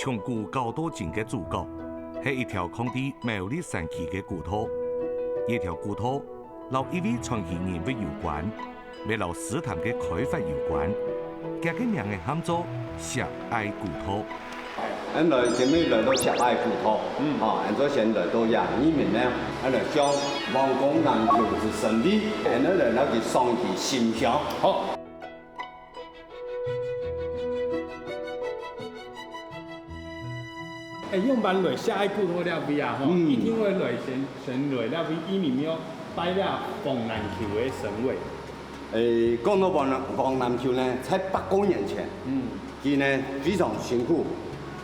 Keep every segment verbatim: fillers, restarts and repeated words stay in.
講古較多真个主角，係一條囥在苗栗山區个古道。這條古道摎一位傳奇人物有關，乜摎獅潭个開發有關。佢个名仔喊做石硯古道。恁來，今日來到石硯古道，嗯，吼，恁就先來到這義民廟，恁來向王公南橋之神位，恁來摎佢上去心香。好。 哎，仰般來石硯古道這位啊，吼，嗯，一定會來先，先來這位義民廟拜這王南橋个神位。哎，講到王南，王南橋呢，在百過年前，嗯，佢呢非常辛苦，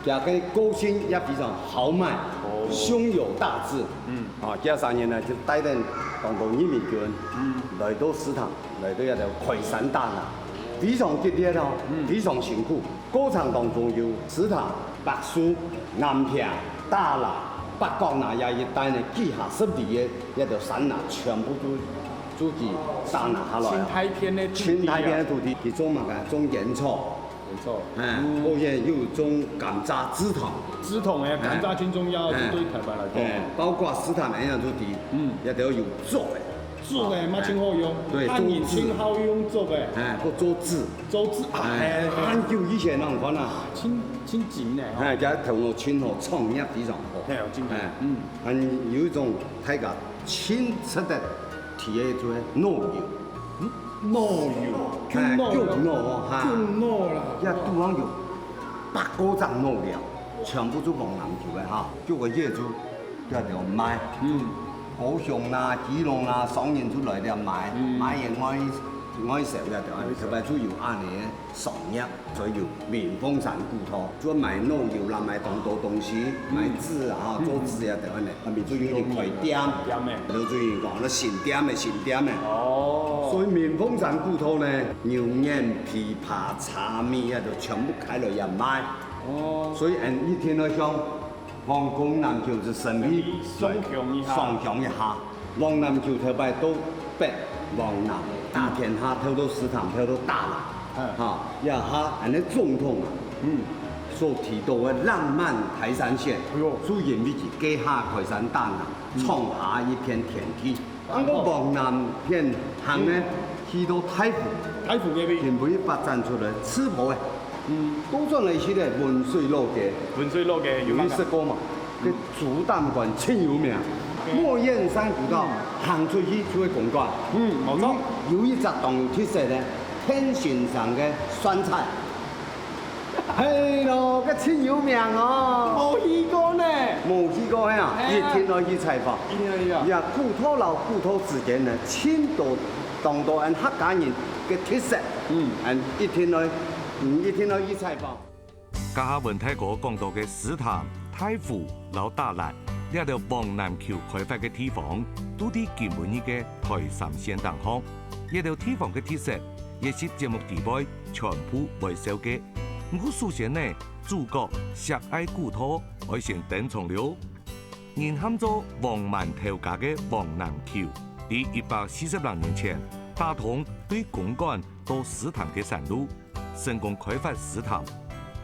佢个個性也非常豪邁，哦，胸有大志，嗯，啊，佢三年呢就帶領當多義民軍，嗯，來到獅潭，來到這條開山打林，非常激烈哦，嗯，非常辛苦。 過程當中有獅潭、白樹、南坪、大林、八角林這一帶呢，幾下十里个這條山林全部都，都佢打林下來啊。盡大片个土地啊。盡大片个土地，佢種麼个？種菸草。菸草。哎，嗯。而且又種甘蔗、製糖。製糖个，哎。甘蔗真重要，哎。對臺灣來講。哎，包括獅潭恁樣土地，嗯。也都有竹个。竹个嘛真好用，對，啊，你竹子。真好用竹个。哎，或竹子。 竹子啊，哎，哎，哎。恁久以前啊，你看啊。真，真緊呢，吼。哎，佢頭腦真好，創業非常好。哎，真緊，哎，嗯。恁有一種大家真值得提个就係腦油。嗯？腦油，哎，用腦哦，用腦哦，哈。用腦啦。這肚項有百過隻腦寮，全部都王南橋个哈，就个業主 在該賣。嗯。高雄啦、基隆啦，商人就來該賣，嗯。賣个外，外銷該兜，特別就有恁樣个商業，所以有民豐山古道，就賣腦油啦，賣當多東西，嗯。賣紙啊，嗯。做紙啊，等等个，下面就有人開店，店个。就有人講，該新店个，新店个。哦。所以民豐山古道呢，牛眼、枇杷、茶米啊，就全部開來該賣。哦。所以，嗯，一定愛向 王公南橋之神位，上香一下。上香一下。王南橋頭擺到北、往南，打天下，透到獅潭，透到大林。嗯。哈，這下恁樣總統啊，嗯。所提到个浪漫台三線，哎喲。就因為佢該下開山打林，嗯。創下一片天地。 毋過往南片行呢，嗯。去到大湖。大湖該位。因為發展出來，淄博个。嗯。倒轉來去呢，汶水老街。汶水老街有麼个？有去食過嘛？嗯。該豬膽糕盡有名。嗯。莫艷山古道，嗯。行出去就係公館。嗯，無錯。有，有一隻當有特色呢，天先生个酸菜。 係咯，該盡有名哦。無去過呢。無去過係啊？哎呀。一定愛去採訪。一定愛去啊。呀，古道摎古道之間呢，盡多當多俺客家人个特色。嗯。俺一定愛，嗯，一定愛去採訪。頭下文大哥講到个獅潭、大湖摎大林，這兜往南橋開發个地方，都在今晡日个台三線頂項。這兜地方个特色， 也係節目底背全部會紹介。毋過首先呢，主角石硯古道愛先登場了。人喊做王滿頭家个王南橋，在一百四十零年前，打通對公館到獅潭个山路，成功開發獅潭。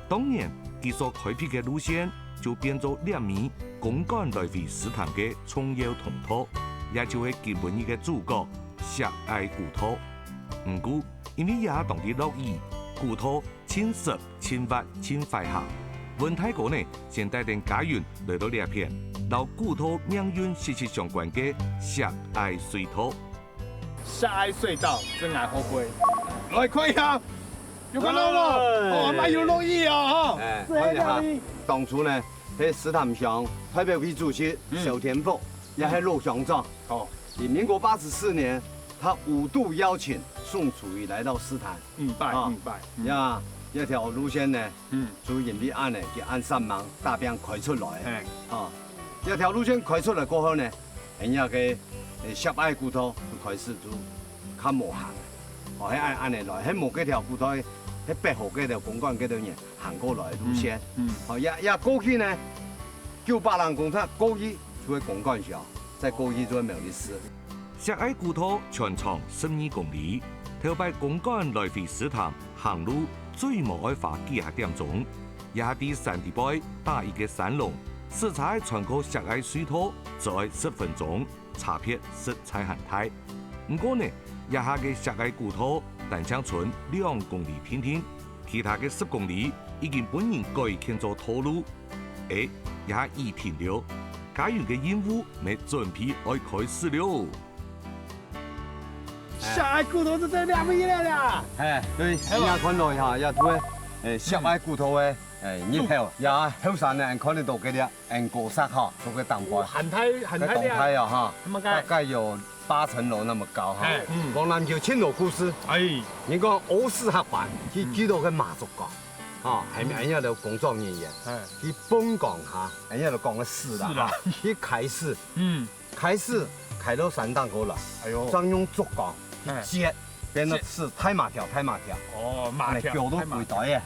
當然，佢所開闢个路線就變做這暝公館來回獅潭个重要通道，也就係今晡日个主角 石硯古道。毋過，因為這當在落雨，古道盡濕、盡滑、盡壞行。文大哥呢，先帶等家人來到這片，摎古道命運息息相關个石硯隧道。石硯隧道真係好開，來看一下，有看到無？哎。哦，還有落雨啊，哈。哎，看一下，當初呢，係獅潭鄉代表會主席，嗯。蕭天福，也係老鄉長。 哦。在民國八十四年，他五度邀請宋楚瑜來到獅潭。五擺，啊，五擺，嗯。呀，這條路線呢，嗯。就因為恁樣，佢恁煞猛，打拚開出來。哎。啊，這條路線開出來過後呢，人家个，呃，石硯古道就開始就較無行了。哦，係恁，恁樣來，係無該條古道，係北河該條公館該條人 行過來个路線。嗯，嗯。好，也，也過去呢，九八零公車過去就係公館橋，再過去就係苗栗市。石硯古道全長十二公里，頭擺公館來回獅潭行路最無愛花幾下點鐘，這下在山底背打一個山籠，駛車穿過石仔隧道，只愛十分鐘，差別實在還大。毋過呢，這下个石仔古道單淨伸兩公里定定，其他个十公里已經分人改建做道路。欸，這下雨停了，嘉雲个任務乜準備愛開始了。 石仔古道就在這位了啦。哎，對，你也看到一下，也對，哎，石仔古道个，哎，入口，也後山呢，看得到个了，恁高石哈，做个頂背，很大很大个。个頂背啊哈，麼个？大概有八層樓那麼高哈。哎，嗯。黃南橋盡多故事。哎。人講屙屎下班，去遇到个馬祖崗，哈，還有恁樣个工作人員，哎。去崩崗哈，恁樣个講个屎啦，屎啦。哈，去開始。嗯。 開始開到山頂高來，哎喲。正用竹篙去接，哎。變到係大麻條，大麻條。哦，麻條，哎，腳都跪倒耶。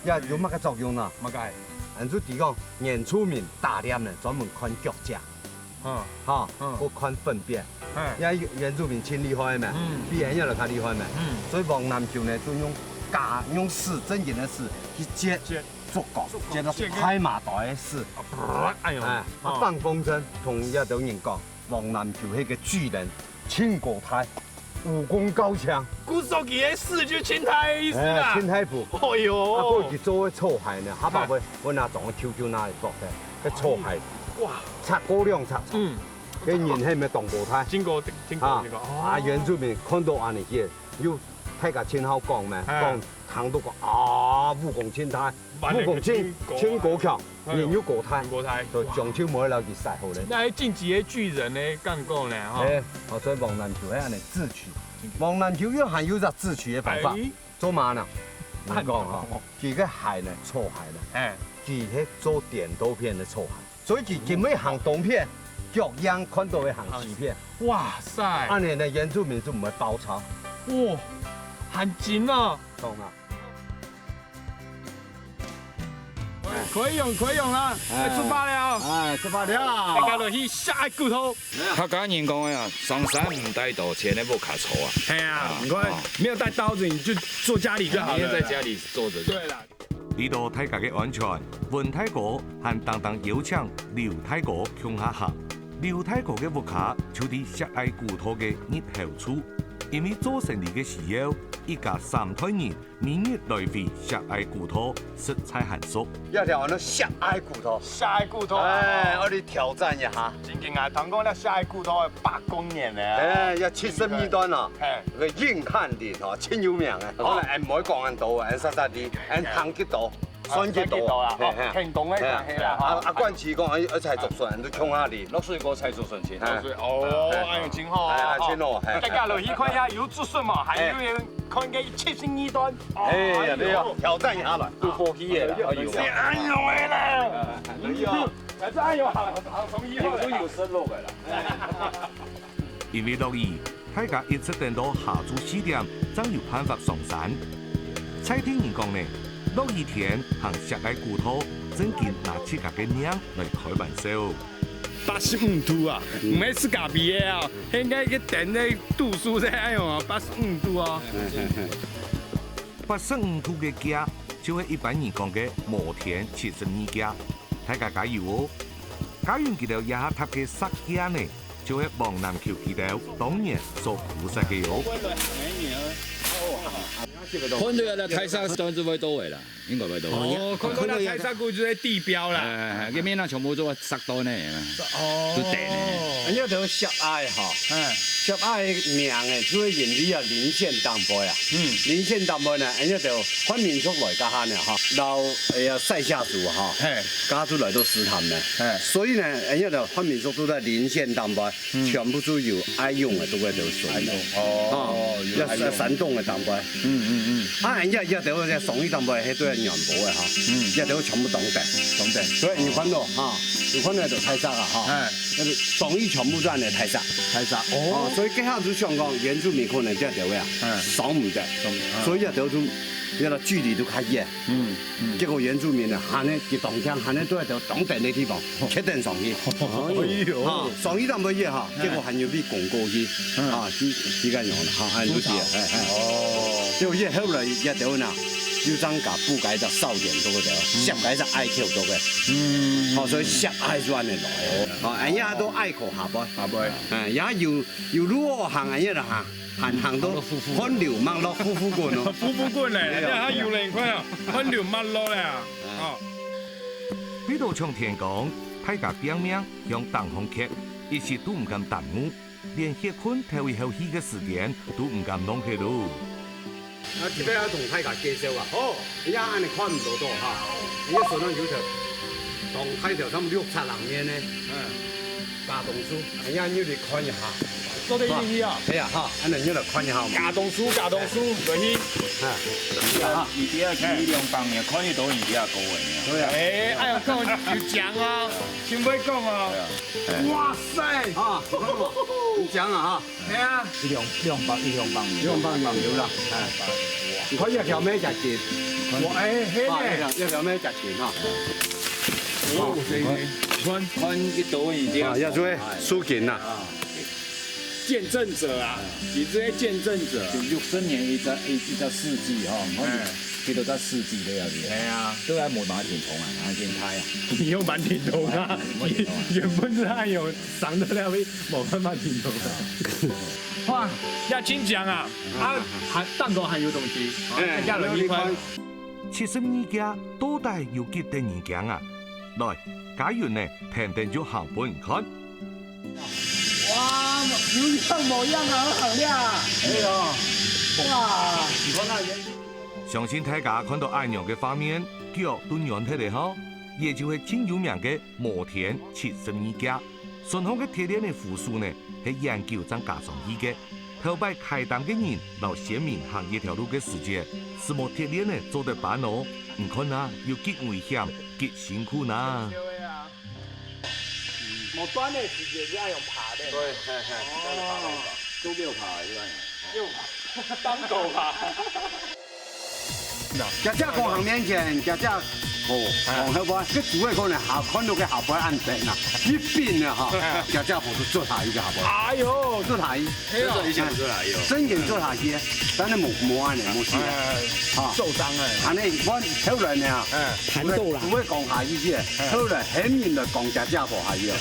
大麻條。也有麼个作用呢？麼个？俺就提供原住民打獵呢，專門看腳跡。嗯。哈，嗯。或看糞便。哎。也有原住民盡厲害咩？嗯。比俺這來較厲害咩？嗯。所以黃南橋呢，就用假，用屎，正經个屎去接。接。 竹篙，竹篙，接到大麻袋个屎。啊，噗，哎喲，哎，啊，哦。放風箏，同這兜人講，黃南橋係个巨人，盡高大，武功高強。故所佢个屎就盡大个意思啦。哎，盡大步。哎喲。啊，過去做个草鞋呢，下把會，哎。我拿種个球球拿來做个，个草鞋，哇。尺高兩尺長，嗯。个人係毋係當高大？真高，真高，啊，真高。哦。啊，原住民看到恁樣个，又大家盡好講咩，哎。講，聽到講，啊，武功盡大。 武功盡，盡高強，哎喲，人又高大，盡高大，所以將就無愛摎佢使好咧。該進擊个巨人呢，敢講呢，吼。哎，哦，所以黃南橋係恁樣智取。黃南橋又還有一隻智取个方法，哎。做麼呢？你講哈，佢个鞋呢，草鞋呢，哎。佢係做顛倒片个草鞋，所以佢今晡行東片，腳樣看到會行西片。哇塞！恁樣呢，原住民就毋會包抄。哇，還真啊！懂啊。 可以用，可以用了，哎。要出發了。哎，出發了。大家落去石仔古道。客家人講个啊，上山毋帶刀，千祈毋好卡錯啊。哎呀，啊，你看，啊。沒有帶刀子，你就坐家裡就好了。每天在家裡坐著就好。對啦。為著大家个安全，溫大哥還當當邀請劉大哥共下行。劉大哥个屋下就在石仔古道个入口處，因為做生理个需要，一家三代人 每日來回石仔古道，實在還熟。這條安到石仔古道。石仔古道啊。哎，𠊎來挑戰一下。真經啊，聽講這石仔古道个百工年呢。哎，這七十二段啊，嘿。个硬漢嶺吼，盡有名个。好。可能𠊎毋會講恁多，𠊎煞煞知，𠊎行幾多，算幾多。算幾多啊？嘿，嘿。哦，天公个關係啦，嘿啊，吼。啊，啊，關係講，哎，愛採竹筍，都共下哩。落水果採竹筍去。哎。落水，哦，哎。哎喲，真好啊，哎，哎，吼。真好，哎。大家落去看一下，有竹筍無？還有人 看个七十二段。哎呀，哎喲。對啊，挑戰一下來。都過去个啦，哎喲。是恁樣个啦。哎喲，還是恁樣行，行上去好了。有，有失落个啦。因為落雨，大家一直等到下晝四點，正有辦法上山。在地人講呢，落雨天行石仔古道，正經拿自家个命來開玩笑。 八十五度啊，嗯。毋係自家比个啊，應該个燈个度數係恁樣啊，八十五度啊。嗯，嗯，嗯。八十五度个架，就係一般人講个摩天七十二架。大家加油哦！嘉雲佢兜這下踏个石架呢，就係黃南橋佢兜當年所鋪設个哦。看到這大石段就會到位啦。 應該會到。哦，看到該大石牯就係地標啦。哎，哎，哎，該面啊全部做石頭呢，哦。做地呢。哎，這條石仔吼，哎。石仔名呢，就係因為啊，稜線頂背啊。嗯。稜線頂背呢，哎，這條漢民族來該下呢，吼，摎，哎呀，賽夏族啊，吼，嘿。該下就來到獅潭呢。嘿。所以呢，哎，這條漢民族都在稜線頂背。 嗯。全部都有愛用个，都會得水。愛用，哦，哦，有愛用。要山，山洞个頂背。嗯，嗯，嗯。啊，人家，人家都會在松樹頂背，迄對軟薄个哈。嗯。這都全部當得。當得。所以你看到哈，你看到就大石啊哈。哎。那個松樹全部都安尼大石。大石，哦。哦，所以這下就想講，原住民可能這條个啊，嗯。上毋得。上毋得，嗯。所以這條就，這個距離都較遠。 嗯，嗯。結果原住民呢，喊呢，佢當強，喊呢都在當等个地方，哦。切等上去。哎喲。啊，上去當多月哈，嗯。結果還有被拱過去，嗯。啊，去，去看用了，哈，還有去，哎，哎。哦。結果越後來越多呢，又正甲布个一隻少點多个，嗯。削个一隻愛口多个。嗯。吼，所以削愛轉个來。哦，哎呀，都愛口下背。下背。哎，也有，有路哦行，哎呀啦行，行行到，河流脈絡呼呼滾哦。呼呼滾嘞，哎呀，哎呀，佢有靈魂啊，河流脈絡咧啊。嗯。哦。為到搶天光，大家拚命向頂項蹶，一息都毋敢耽誤。 連歇睏透一口氣个時間都毋敢浪忒咯。啊，這邊要同大家介紹啊，哦，人家恁樣看毋到到哈，人家手上有條當大條，差不多六尺零面呢，嗯，假冬樹，人家你去看一下。做得入去啊？係啊，哈，恁樣你來看一下嘛。假冬樹，假冬樹，落去。啊，係啊，哈。你這下去兩百年，看得到你這下高个呢。對啊。哎，哎喲，看有獎啊，先不要講啊。對啊。 哇塞！啊，你看嘛，你講啊哈。係啊。一兩，兩百，一兩百年。兩百年有啦，哎。你看這條尾較緊。哇，哎，係呢。啊，這條，這條尾較緊哈。哦，你看。看，看一多一點。啊，也做得收緊啦。啊。見證者啊，你這些見證者啊。就六十年一隻，一，一隻世紀哈，你看你，哎。這都在世紀的樣子。哎呀。都還無馬挺同啊，馬挺開啊。你有馬挺同啊？哎，有馬挺同啊。原本係還有 上到了位，無辦法停動。哇，要清講啊！啊，還，頂高還有東西，哎，要落去看。七十二架到底有幾得人驚啊？來，嘉雲呢，跈等就行分你看。哇，有樣無樣啊，好靚啊！哎喲，哇！你看那圓。相信大家看到恁樣个畫面，腳都軟忒了吼，也就係盡有名个摩天七十二架。 船項个鐵鏈个扶手呢，係研究正加上去个。頭擺開擔个人摎先民行一條路个時節，係無鐵鏈呢做得扳哦。你看啊，有幾危險，幾辛苦呢。無斷个時節係愛用爬个。對，嘿，嘿，哦，都沒有爬，是吧？沒有爬，當狗爬。 姐姐公行面前，姐姐婆，哎。公後背，該主位可能下，看到个下背恁短啊，一柄啊哈，哎。姐姐婆就做下一个下背。哎喲，做下一，哎喲，這是以前做下一哦。真正做下去，但是無，無恁呢，無事啊。哎，哈。受傷了。恁呢，我後來呢，哎。盤豆啦。主位講下一个，哎。後來很明的講姐姐婆下一个。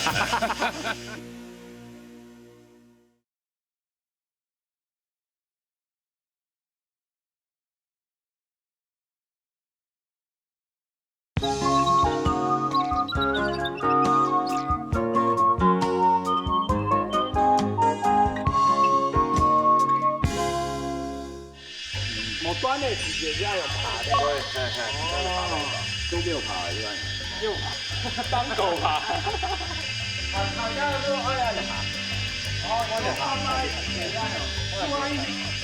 無斷个時節係愛用爬个。對，嘿，嘿，哦。都沒有爬，是吧？沒有爬，當狗爬。啊，啊，這樣就，哎呀，哦，我就爬，這樣哦。這個，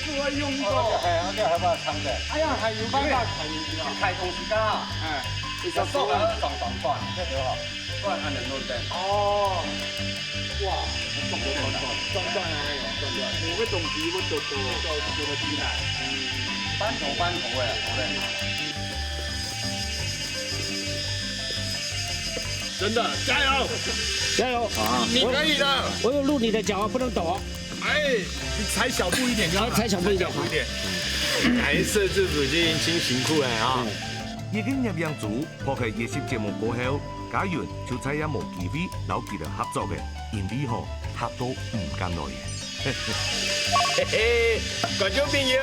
這個用過。哦，OK，OK，還把它藏著。哎呀，還有辦法藏進去啊。開東西啊。哎。你說手啊，裝裝管，這個好。 斷，恁呢弄斷。哦。哇，斷斷啊，斷斷。有个東西，我做做，做做个起來。嗯，半途半途个，好嘞。真的，加油！加油！啊，你可以的。我有錄你的腳啊，不能抖哦。哎，你踩小步一點就好了，啊，踩小步一點，踩小步一點。哎，這，這已經辛苦了啊。嗯。一个攝影組 拍開一集節目過後，嘉雲就再也無機會摎佢等合作了，因為吼，嚇到毋敢來了。嘿嘿，觀眾朋友，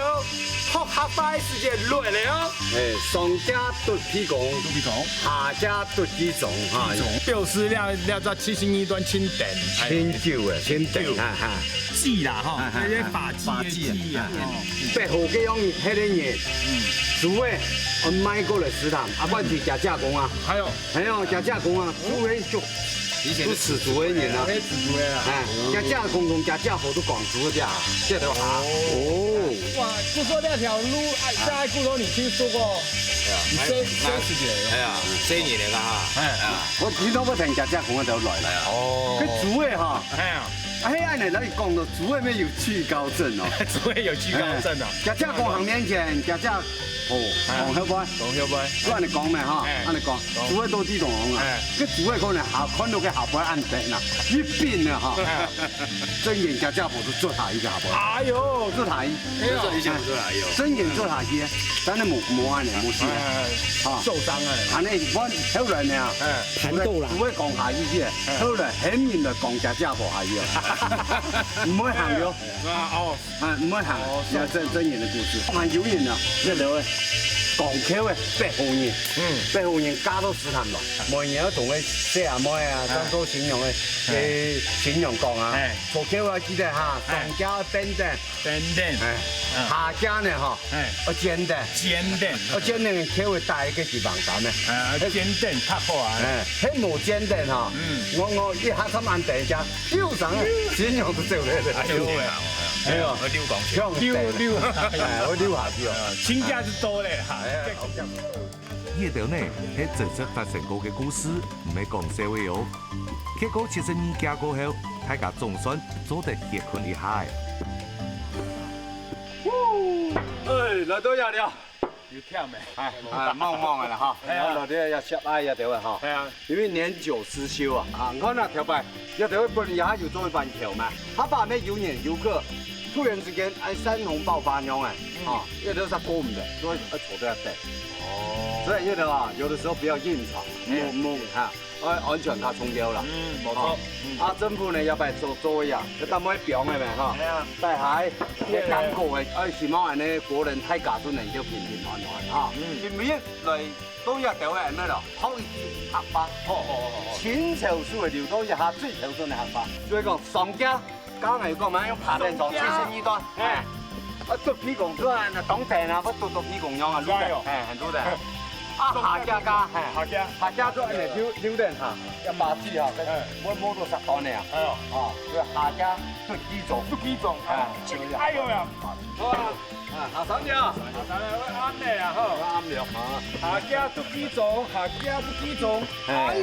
學客話个時間來了哦！哎，上家肚皮講，肚皮講，下家肚皮腫哈。肚皮腫。表示這，這隻七十二段盡長，哎，盡久了，盡長，盡久。哈哈。 子啦，吼，哎，哎，這个發髻个子啊，哎，哎，哦。八號个樣，彼个人，嗯。煮个，我買過來食堂，啊，阮是食食公啊。還有。還有食食公啊，煮个就，以前就食煮个人啊。哎，食煮个啊。哎，食食公公，食食好都講煮个啊，這條啊。哦。哇，據說那條路，哎，在古早你聽說過，哎呀，你這，這，哎呀，這年的哈，哎。啊。我聽到我聽食食公个都來了。哎呀。哦。佢煮个哈。哎呀。哎，恁呢，來講到豬仔乜有懼高症哦。豬仔有懼高症哦。哎，姐姐講行面前，姐姐，哦，哎，講後背。講後背。就恁呢講咩哈？哎，恁呢講，講。豬仔到地當中啊，哎，該豬仔可能下，看到該下背恁短啊，一併啊哈。哎。真言姐姐婆就捽下一个下背。哎喲，捽下一。哎喲，這一下不出來喲。真言捽下去，但係無，無恁呢，無事啊。哎，哎，哎，哈。受傷啊。恁呢，我後來呢，哎，彈夠啦。豬仔講下一个，哎，後來很明的講姐姐婆下一个，毋會行了。啊，哦。 啊，毋會行，哦，也真，真人的故事。還有人啊，這个講究个北方人，嗯，北方人嫁到市場來，每年要同个細阿妹啊，哎，當做新娘个，哎，新娘講啊，哎，坐轎啊，記得哈，哎，上轎要等等，等等，哎，嗯，下轎呢哈，哎，要剪等，剪等，要剪等个轎會帶一个地方擔呢，啊，剪等較好啊，哎，係無剪等哈，嗯，我，我一下三萬等一下， 又上啊，新娘都走了。哎喲喂，哎喲，我溜講去。溜，溜，哎，我溜下去哦。親家就多了哈。哎，好像。這兜呢，係真實發生過个故事，毋係講笑个哦。結果七十二屆過後，大家總算做得歇睏一下欸。哎，來到這了。 有忝欸。哎，哎，望望个啦哈。哎呀。然後老弟也惜愛這兜个哈。哎呀。因為年久失修啊，啊，你看啊，頭擺這兜本來也有做一班橋嘛，下擺乜有年有過，突然之間，哎，山洪爆發樣欸，嗯，啊，這兜係過毋得，所以要坐在這等。哦。所以這兜啊，有的時候不要硬闖，哎呀。莫，莫，哈。 愛安全較重要啦。嗯，無錯。哦。嗯。啊，政府呢，也愛做，做一下，這擔會放个咩，哈。哎呀。帶孩，這感覺个，哎，希望恁呢國人大家都能夠平平安安，哈。嗯。今日來到這兜个，恁呢咯，學一句客話。好，好，好，好，好。清朝時个留到這下最標準个客話。所以講，上轎 剛才有講嘛，用爬山從七十二段，哎，啊，做皮公做啊，那當然啊，不做做皮公用啊，攄的，哎，很攄的。啊，下家家，哎，下家，下家做恁呢，溜，溜等哈，要把氣哈，哎，摸，摸到十段的啊，哎喲，啊，這个下家做幾種，做幾種，哎，哎喲呀，好啊，啊，下山了，下山了，會暗了啊，吼，暗了啊，下家做幾種，下家做幾種，哎喲，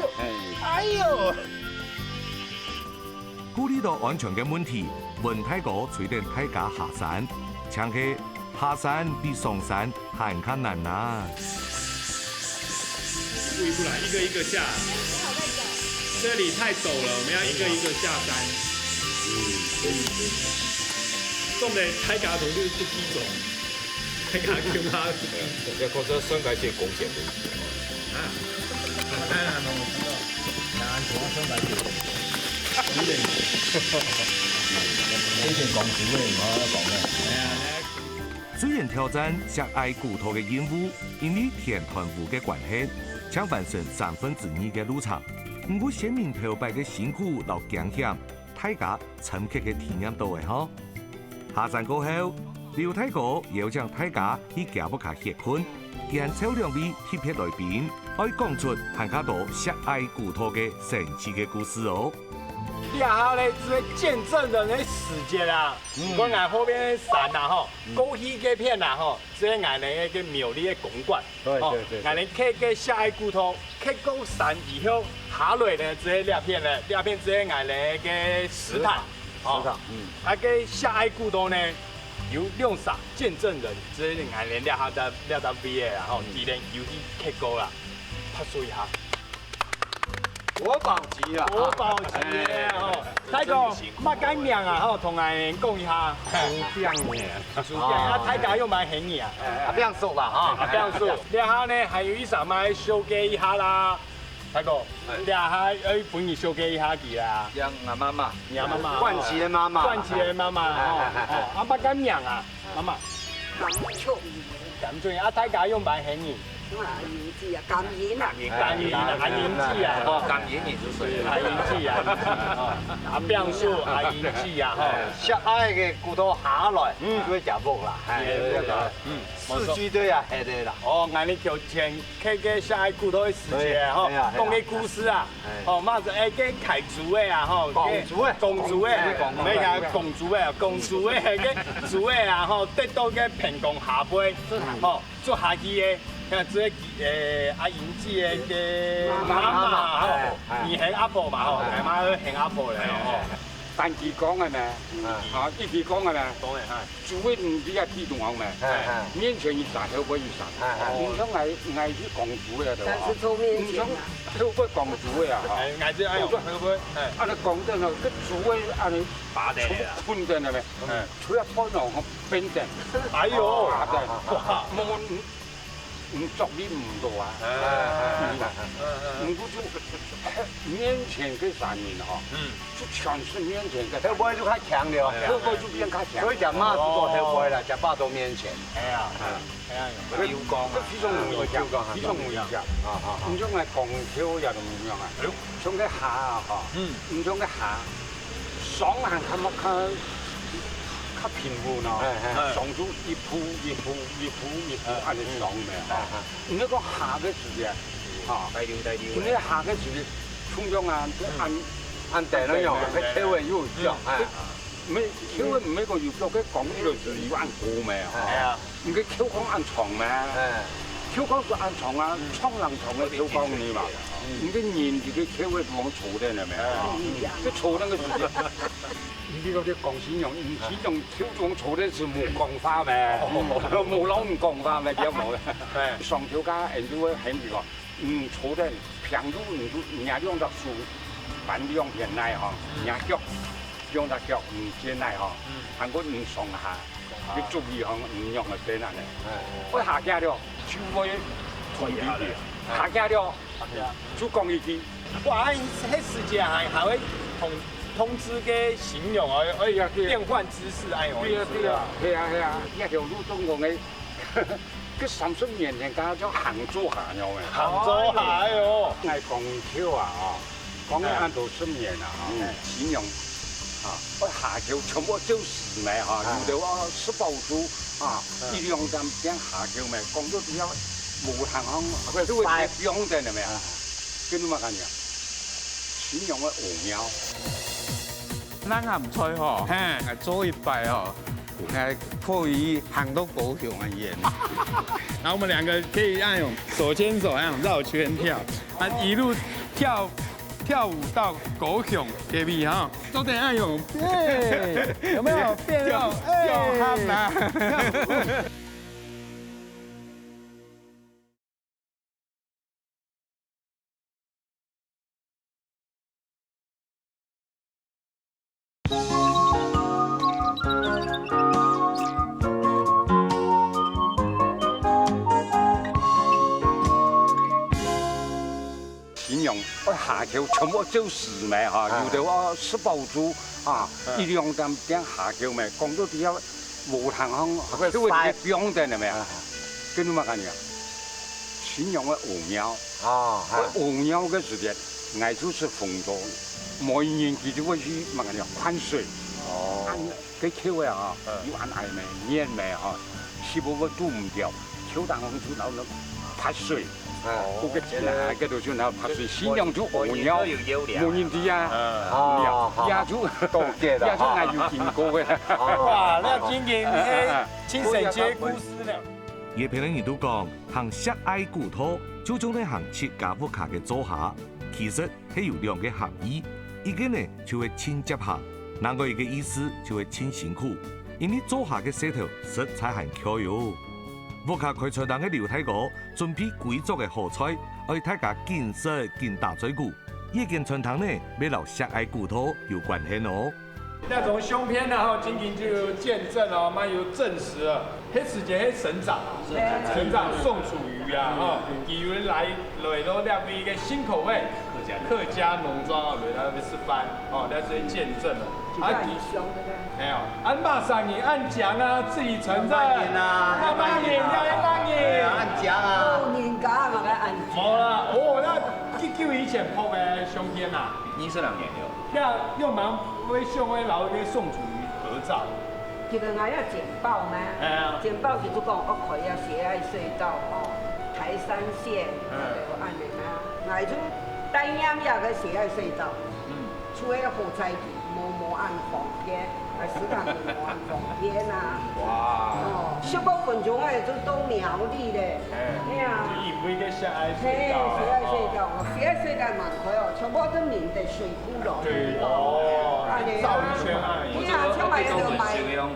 哎喲。 顧慮到安全个問題，溫大哥催等大家下山，淨係下山比上山還較難啊！一步一步來，一個一個下。這裡太陡了，我們要一個一個下山。嗯，嗯。重點，大家都是不低走。 這个叫啊，這个講出上界線貢獻个。啊，當然咯，當然講上界線貢獻。以前講書个，毋好講个。雖然挑戰惜愛古道个任務，因為天斷烏个關係，淨完成三分之二个路程，毋過先民頭擺个辛苦摎驚險，大家 深刻个體驗到个吼。下山過後，劉大哥邀請大家去厥屋下歇睏，見笑兩位特別來賓，愛講出還較多惜愛古道个神奇个故事哦。這下呢，就係見證人个時節啊！嗯。毋管𠊎後面个山啊吼，嗯，過去該片啊吼，就係𠊎等个苗栗个公館。 對，吼，對，對，對。𠊎等轎个惜愛古道，轎過山以後，下來呢，就係這片呢，這片就係𠊎等个石潭，石潭，吼。石潭，嗯。啊，該惜愛古道呢，有兩儕見證人，就係𠊎等這下在這搭位个啦，吼，嗯。佢等有去轎過啦，拍手一下。 國寶級啊！國寶級个吼，哎，大哥，麼个名啊吼，同𠊎講一下。蘇炳炎。蘇炳炎，啊，大家又蠻興你啊。哎，哎，阿炳叔啦，哈。阿炳叔，這下呢，還有一儕嘛，紹介一下啦。大哥，哎。這下愛分你紹介一下佢啦。像𠊎媽媽。你阿媽媽。冠奇个媽媽。冠奇个媽媽，吼，哎，哎，哎，哎。吼，啊，麼个名啊，媽媽。 感覺。感覺啊，大家用白黑你。啊，銀子啊，感恩啊。感恩啊，啊，銀子啊。哦，感恩你就對了。啊，銀子啊，銀子啊，哦。啊，表示啊，銀子啊，吼。惜愛个古道下來，嗯。就會食屋啦，哎，對，對，對。嗯，四季都要黑的啦。哦，𠊎等頭前開个惜愛古道个時節，吼，對啊，對啊。講个故事啊。 哎。吼，嘛係，哎，該徛豬仔啊，吼，講豬仔。講豬仔，講豬仔，講豬仔。沒有，講豬仔啊，講豬仔，該豬仔啊，吼，跌到該鼻公下背，吼，捉下去个，像這个，呃，阿英姐个該媽媽，吼，哎，哎。你喊阿婆嘛，吼，哎，哎。大媽喊阿婆咧，吼。哎。單支講个咩？啊，一支講个咩？講个哈。主委毋知啊，地動王咩？面前一儕，後背一儕。毋像𠊎，𠊎去講主委个話。但是做面前啊。毋像後背講主委啊，哈。哎，𠊎就愛用後背，哎。恁樣講等哦，該主委恁樣拔得了。困等了咩？嗯。除了頭腦變等。哎呦，拔等。哇，無 你作力毋到啊。毋過就面前个三人吼，就全是面前个。後背就較強了。後背就變較強。所以隻馬就到後背了，隻爸到面前。哎呀，哎呀，有講啊，非常有影響，非常有影響。啊啊啊！你像來講，就也毋一樣啊。 像該下啊，吼，毋像該下，上還較較較平穩哦，上就一步一步一步一步恁樣上个吼。你講下个時節，吼，大溜大溜。你下个時節，通常啊，就恁恁等那樣，該口味又叫，哎，沒口味沒講有叫，該講一個字有恁高咩？哎呀。 你个口管恁長咩？口管係恁長啊，長人長个口管呢嘛。你个人這个口个地方坐等了咩？就坐等个時間。你比如講新娘，新娘口管坐等係無講話咩？無摎你講話咩？對無？上頭家，人就會喊你講，嗯，坐等，平路你就拿兩隻手，扳兩片來吼，拿腳，兩隻腳，嗯，先來吼，還過你上下。 你注意吼，毋樣个變恁呢。會下架了，就會退離去。下架了，就講一句。哇，該時節還還會通通知个新娘哦，哎呀，對啊。變換姿勢，哎呦，對啊，對啊，係啊，係啊，這條路中國个，个三十年前，剛剛叫杭州下了咩？杭州下，哎呦。愛講究啊，哦。 講个恁多十年啊，吼，新娘啊，愛下轎全部照時咩，吼，有兜啊食飽肚啊，一兩點鐘下轎咩，講到底下無通行，就會放等了咩，跟住嘛感覺，新娘个屙尿。咱鹹菜吼，嘿，做一擺吼，哎，可以行到高雄很遠。然後我們兩個可以那種手牽手那種繞圈跳，啊，一路跳 跳舞到高雄，可以哈？做得愛用，耶，有沒有變？跳，哎，跳汗啊！新娘愛下轎全部照時咩，吼，有兜啊食飽肚啊，一兩點鐘下轎咩，講到底下無通行，就會放等了咩，跟住嘛感覺，新娘个屙尿，啊，屙尿个時間，𠊎就係紅豆，每年佢就會去嘛感覺換水，哦。 該轎仔吼，有恁矮咩，圓咩吼，係毋會堵毋著，轎當中就摎那潑水，哦，該个錢啊，該都就摎潑水，新娘就屙尿，無人知啊，哦，尿，也就，也就𠊎有經過个。哇，那今天，哎，親身个故事呢？也別人人都講，行惜愛古道，就像在行自家屋下个灶下。其實 係有兩個含義，一個呢就係盡輒下，另外一個意思就係盡辛苦，因為灶下个事頭實在還𤸁喲。屋下開餐廳个劉大哥準備歸桌个好菜，愛大家緊食緊打嘴鼓，這間餐廳呢，乜摎惜愛古道有關係哦。 那從相片呢，吼，今天就見證哦，蠻有證實啊。彼時節，彼省長啊，省長宋楚瑜啊，吼，佢有來來到這位个新口味客家農莊啊，來到這位食飯，哦，那是見證了。啊，佢，哎呀，恁麼儕人恁講啊，自己承認，恁麼人啊，恁麼人，哎呀，恁講啊，老人家嘛該恁講。無啦，哦，那幾久以前拍个相片啊？二十零年了。 該用蠻會想愛摎該宋楚瑜合照。其實𠊎有剪報嘛，哎呀。剪報佢就講，哦，開啊，血愛隧道哦，台三線，嗯。有恁樣啊，𠊎就擔任這個血愛隧道。嗯。厝个好彩，無無恁方便，啊，食堂無無恁方便啊。哇！哦，十五分鐘个就到苗栗咧。哎，係啊。你因為个小愛睡覺，嘿，小愛睡覺，哦，小愛睡覺蠻快哦，全部都明的水庫咯。對哦，啊，對啊。繞一圈啊，你。係啊，像買个就買，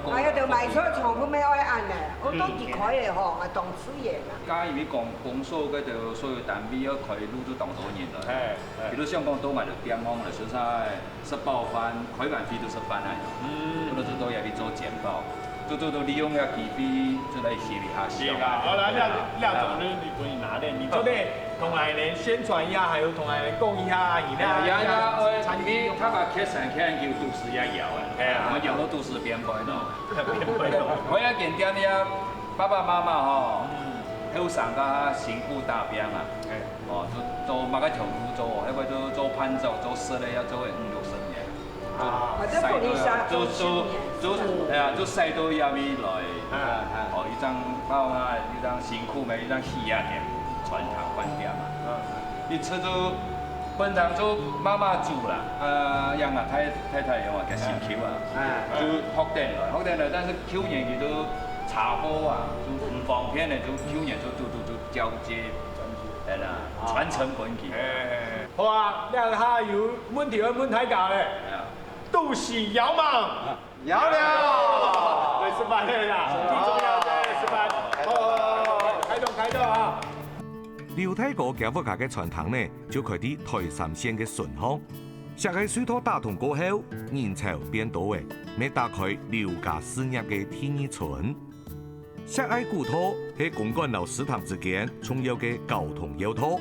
買个就買菜，全部愛恁呢，我都幾塊个吼，啊，當自然啊。剛剛因為講公所該條所有單位要開路，就當多人了。哎，哎。比如像講到買个店方來說，在 食飽飯，開飯費都食飯啊。嗯。可能就到這裡做簡報，就做到利用這機會，就來歇一下。歇一下，好啦，廖廖總，你你不拿咧，你做得同𠊎等宣傳一下，還有同𠊎等講一下，你那哎呀，呀，哎，因為他把客山看就都市也搖啊，哎呀，我們搖到都市邊邊咯。邊邊咯。我要點點呀，爸爸媽媽吼，嗯，後生个辛苦打拼啊。哎。 哦，做做麼个條路做，該个做做伴奏，做事个，要做个五六十年。啊，做做做，哎呀，做使到這位來，啊啊，哦，一張包啊，一張辛苦咩，一張喜啊點，傳統觀點啊。嗯，你出去本場就媽媽煮啦，啊，讓啊太太太用啊，个辛苦啊，啊，就學等來，學等來，但是舊年佢都查埔啊，就毋方便咧，就舊年就就就就交接。 係啦，傳承分佢。哎，好啊，這下有問題愛問大家咧。哎呀。肚屎枵吂？枵了。來食飯个啦，最重要个食飯。好，好，好，好，開動，開動啊！劉大哥厥屋下个餐廳呢，就開在台三線个脣項。食个水道打通過後，人潮變多咧，乜打開劉家事業个第二春。 石硿古道係公館摎獅潭之間重要个交通要道。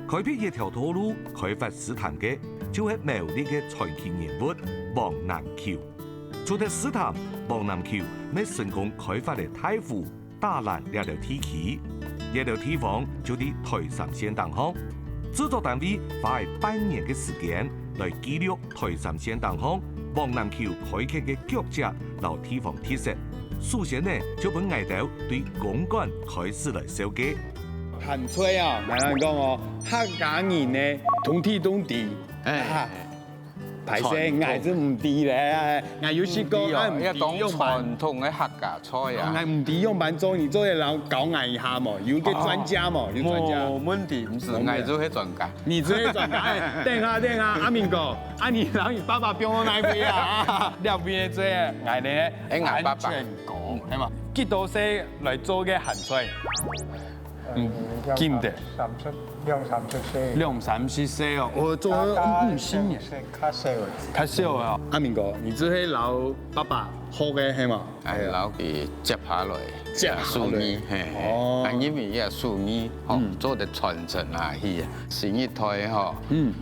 開闢一條道路開發獅潭个，就係苗栗个傳奇人物王南球。除忒獅潭，王南球乜成功開發了大湖、打蘭這兜地區。這兜地方就在台三線頂項。製作單位花了半年个時間來記錄 台三線頂項，王南球開墾个腳跡摎地方特色。首先呢，就分𠊎兜對公館開始來紹介。鹹菜啊，𠊎同你講哦，客家人呢，通體通知。哎，啊，歹勢，傳統。𠊎就毋知咧，𠊎有試過，毋知哦，𠊎毋知用飯。愛講傳統个客家 菜啊。𠊎毋知仰般做，你做得摎教𠊎一下無？有个專家無？有專家。無問題，毋使，𠊎就係專家。你就係專家，哎，等下，等下，阿明哥，啊，你摎你爸爸放到哪位啊？啊，這位个最愛，𠊎呢，哎，𠊎爸爸。安全哥，係嘛？幾多歲來做个鹹菜？嗯，記得。三十，兩三十歲。兩三十歲哦，我做，嗯，新年。較少个。較少个哦。阿明哥，你就係摎爸爸學个，係嘛？ 哎，摎佢接下來，接下來。手藝，嘿，嘿。哦。啊，因為這手藝，吼，嗯。做得傳承下去，新一代，吼，嗯。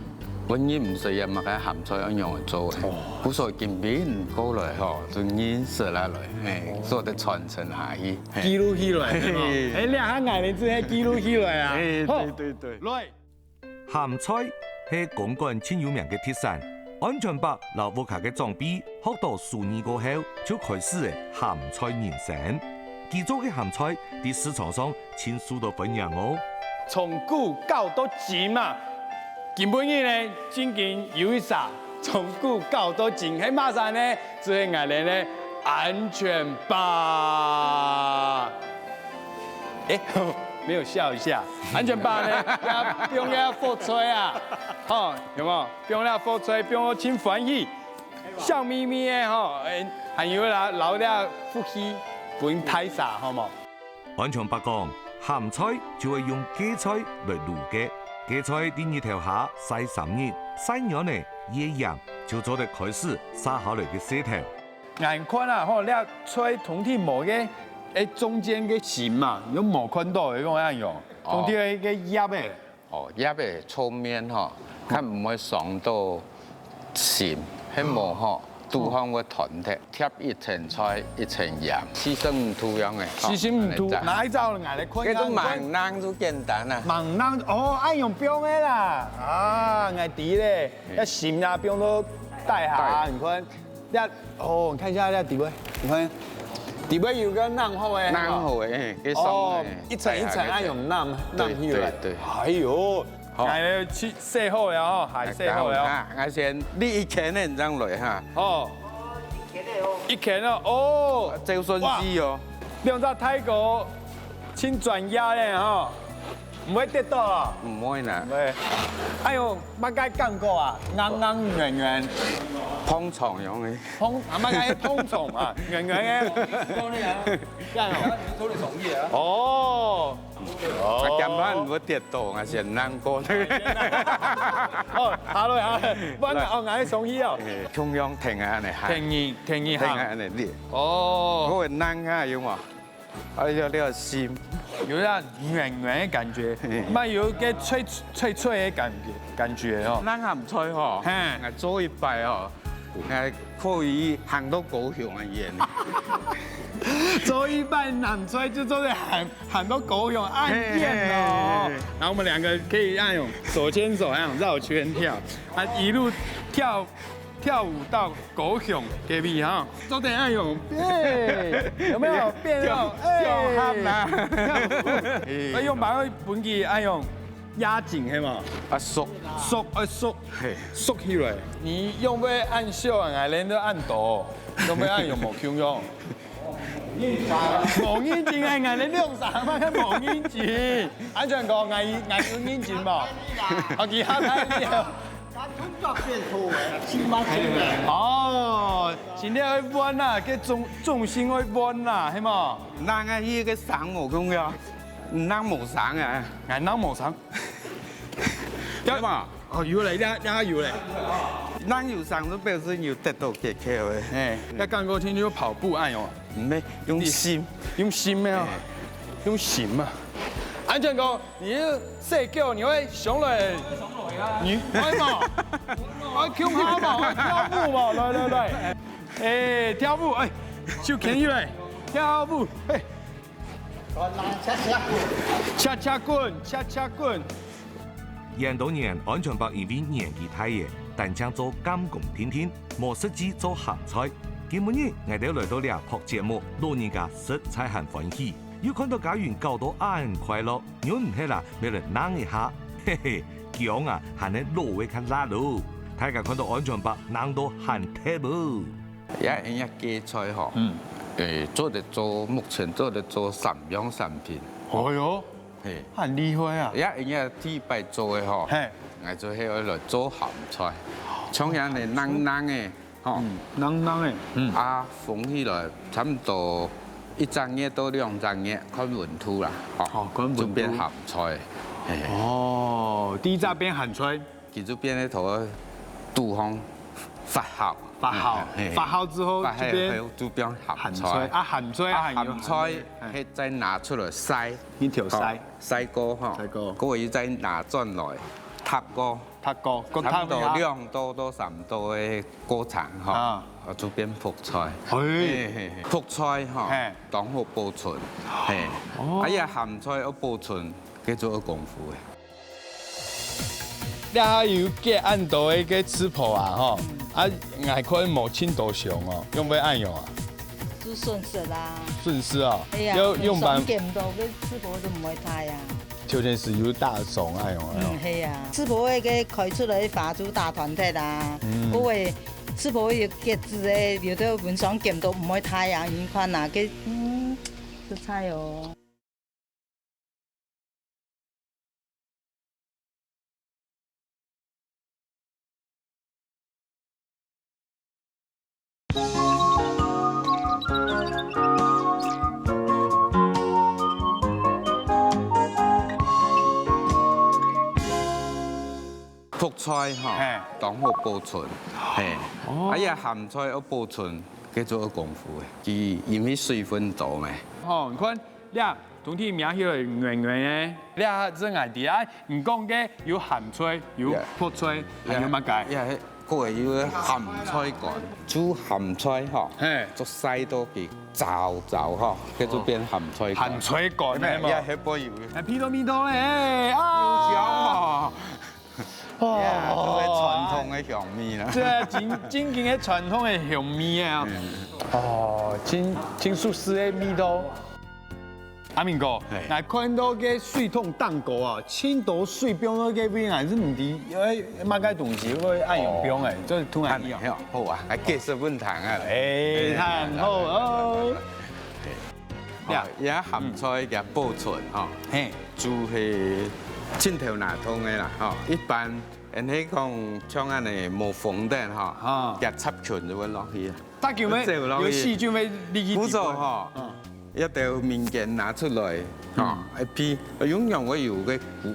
本人毋識也麼个鹹菜愛仰般做，哦。故所今晡日過來，吼，就認識下來，嘿，哦。做得傳承下去，嘿。記錄起來，係嘛？嘿。哎，這下𠊎等就係記錄起來啊。哎，好。對，對，對。來。 鹹菜係公館盡有名个特產，安全伯摎屋下个長輩學到手藝過後，就開始了鹹菜人生。佢做个鹹菜在市場上盡受到歡迎哦。從古搞到今啊，今晡日呢，正經有一儕從古搞到今，係麼儕呢？就係𠊎等个安全伯。 哎，沒有笑一下，安全伯呢，也放這福菜啊，吼，有無？放這福菜，放到盡歡喜，笑眯眯个吼，哎，還有啦，摎這福氣分大家，好無？安全伯講，鹹菜就會用芥菜來滷个，芥菜在日頭下曬三日，曬軟了，越硬，就做得開始續下來个事頭。 𠊎看啊，吼，這菜通體無个，哎，中間个心嘛，又無看到个，講恁樣，哦。通體个葉仔。哦，葉仔側面吼，較毋會傷到心，係無吼，肚項會斷忒，貼一層菜一層鹽，四十五度樣个，吼，四十五度，恁樣炸。拿一隻來，𠊎來看一下，這種盲人就簡單啊。盲人，哦，愛用放个啦，啊，𠊎知咧，嘿。愛心啊，放到底下，底。你看。 這，哦，你看一下這底背，你看，底背有個弄好个，弄好个，嘿，這上哦，面，一層一層，哎呀，恁樣弄，弄起來。對，對，對。哎喲，好。來，去洗好了吼，海洗好了吼。啊，𠊎先，你一圈个，你正來哈。好。一圈哦，哦。照順序哦。哇，兩隻大哥，真專業咧吼，毋會跌倒啊？毋會啦。毋會。哎喲，麼个感覺啊？硬硬軟軟。膨脹樣个。膨，啊，麼个膨脹啊，軟軟个。這樣哦。哦。 啊，哦。驚怕毋會跌倒，𠊎先難過。哦，好了，好了，不然哦，𠊎送去哦。共樣停啊，恁樣哈。停一，停一下。停啊，恁樣你。哦。我會難啊，有無？哎呀，你个心。有點軟軟的感覺，嗯。蠻有個脆，脆脆的感覺，感覺哦。恁鹹菜吼，嘿。𠊎做一擺哦，𠊎可以行到高雄恁遠。做一擺鹹菜就做得行 喊到高雄恁遠哦。嘿，嘿，嘿。然後我們兩個可以恁樣手牽手，恁樣繞圈跳，啊，一路跳，跳舞到高雄隔壁哈，都得恁樣，哎，有沒有變哦？哎，跳，跳舞啦。哎，用把握本地恁樣壓緊，係無？啊，縮。縮，哎，縮，嘿。縮起來。你用會恁少啊？𠊎練到恁多，用會恁樣無共樣。 無認真，哎，𠊎兩儕嘛較無認真。安全哥，𠊎，𠊎有認真無？哦，其他太厲害。哦，真正愛穩啊，該重，重心愛穩啊，係無？人啊，佢个聲無共樣，人無聲啊。哎，人無聲。對嘛？ 哦，有咧，這，這有咧。人有聲就表示有得到結構个。哎，該剛剛聽你有跑步恁樣哦。毋係，用心。用心个哦，哎。用心嘛。安全哥，你是睡覺，你會想來，你會嗎？會共下嗎？會跳舞嗎？來來來，哎，跳舞，哎，手牽起來，跳舞，哎。 恰恰滾，恰恰滾。恁多年，安全伯因為年紀大了，單淨做監工定定，無實際做鹹菜。今晡日，𠊎兜來到這拍節目，老人家實在還歡喜，又看到家人搞到恁快樂，忍毋核啊，愛來䟘一下。嘿嘿，薑啊，還係老个較辣哦。大家看到安全伯䟘到還忒哦。 也應該芥菜吼，嗯。誒，做得做，目前做得做三樣產品。哦喲，嘿。很厲害啊。也應該第一擺做个吼，嘿。𠊎就係愛來做鹹菜，像恁樣个硬硬个吼，嗯，硬硬个，嗯。啊，封起來差不多一隻月到兩隻月，看溫度啦，吼，哦，看溫度。就變鹹菜。嘿。哦，第一隻變鹹菜。 佢就變个頭肚項發酵。發酵，嘿，發酵之後發酵就變後就變鹹菜。鹹菜，啊，鹹菜啊，啊，還有鹹菜鹹菜，嘿。係再拿出來曬，一條曬。哦，曬過吼，曬過。過後又再拿轉來，熝過，熝過，過差不多熝一下。兩度到三度个過程吼，啊。啊，就變覆菜。嘿。嘿，嘿，嘿，覆菜吼，嘿。當好保存，嘿。哦。啊，這鹹菜愛保存，該就愛功夫个。 這下有幾恁多个个食譜啊，吼，啊，𠊎看無盡多種哦，用會恁樣啊？就順勢啦。順勢哦，哎呀，要用辦，想見到个食譜都毋會大呀。就算係有打爽恁樣啊。嗯，係啊，食譜个个開出來个花就打斷忒啊，嗯。各位食譜有結子个，有的本想見到毋會大呀，你看啊，个，嗯，實在哦。 覆菜吼，嘿。當好保存，嘿。哦。啊，這鹹菜愛保存，該就愛功夫个，佢因為水分多嘛。哦，你看，這 總體摸起來軟軟个，這係𠊎知啊。你講个有鹹菜，有覆菜，還有麼个？也係，也係，還有鹹菜乾，煮鹹菜吼，嘿。就曬到佢燥燥吼，該就變鹹菜乾。鹹菜乾个嘛。也係不油。哎，鼻到味道咧，啊。有香哦。哦。呀，這係傳統个香味啦。對啊，真，真正个傳統个香味啊。嗯。哦，真，真熟悉个味道。阿明哥，哎。來看到个水桶頂高啊，盡多水放到个位，還係毋知，哎，麼个東西會恁樣放哎，哦。這突然一樣。好啊，來解釋分佢聽啊。哎，哎，恁好哦。來，來，來，來。哦，這鹹菜个保存吼，嘿。就係盡頭那通个啦，吼，一般 人係講像恁呢無封等吼，啊。佢雜菌就會落去啊。雜菌咩？走落去。有細菌會入去裡背。不錯吼，嗯。一兜物件拿出來，嗯。吼，一批，用樣會有个古，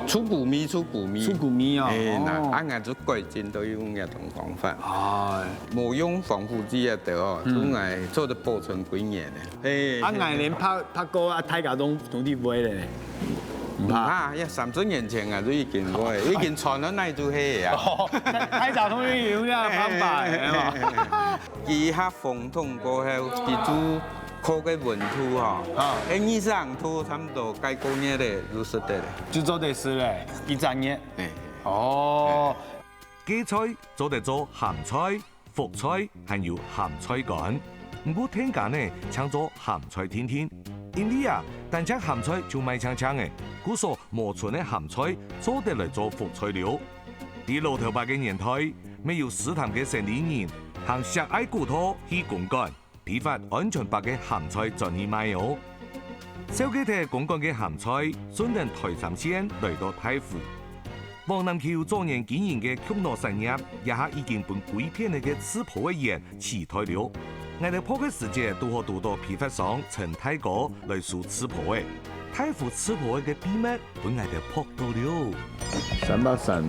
出古味，出古味。出古味哦，哎，那，哦。啊，𠊎就改進到用這種方法。哎。無用防腐劑啊，對哦，嗯。就𠊎做得保存幾年呢。 嘿。啊，𠊎連拍，拍過啊，大家都，都佇買咧。毋怕。毋怕，呀，三十年前啊，就已經會，已經傳到哪就係啊。哦，大家都有這樣的方法，係嘛？佢下封桶過後，佢就靠个溫度吼，啊。哎，二十度差不多，該過熱咧，就食得咧。就做得食咧，幾十年。哎。哦。芥菜做得做鹹菜、 覆菜還有鹹菜乾。毋過店家呢，淨做鹹菜定定。因為啊，單淨鹹菜就賣淨淨个，故所無賰个鹹菜做得來做覆菜了。在老頭擺个年代，乜有獅潭个生理人，行石硯古道去公館，批發安全包个鹹菜轉去賣哦。紹介忒公館个鹹菜，順等台三線來到大湖。 往南去有早年經營个畜農產業，這下已經分歸片仔个刺波仔園取代了。𠊎兜拍个時節，堵好堵到批發商陳大哥來收刺波仔。大湖刺波仔个秘密分𠊎兜拍到了。三百三，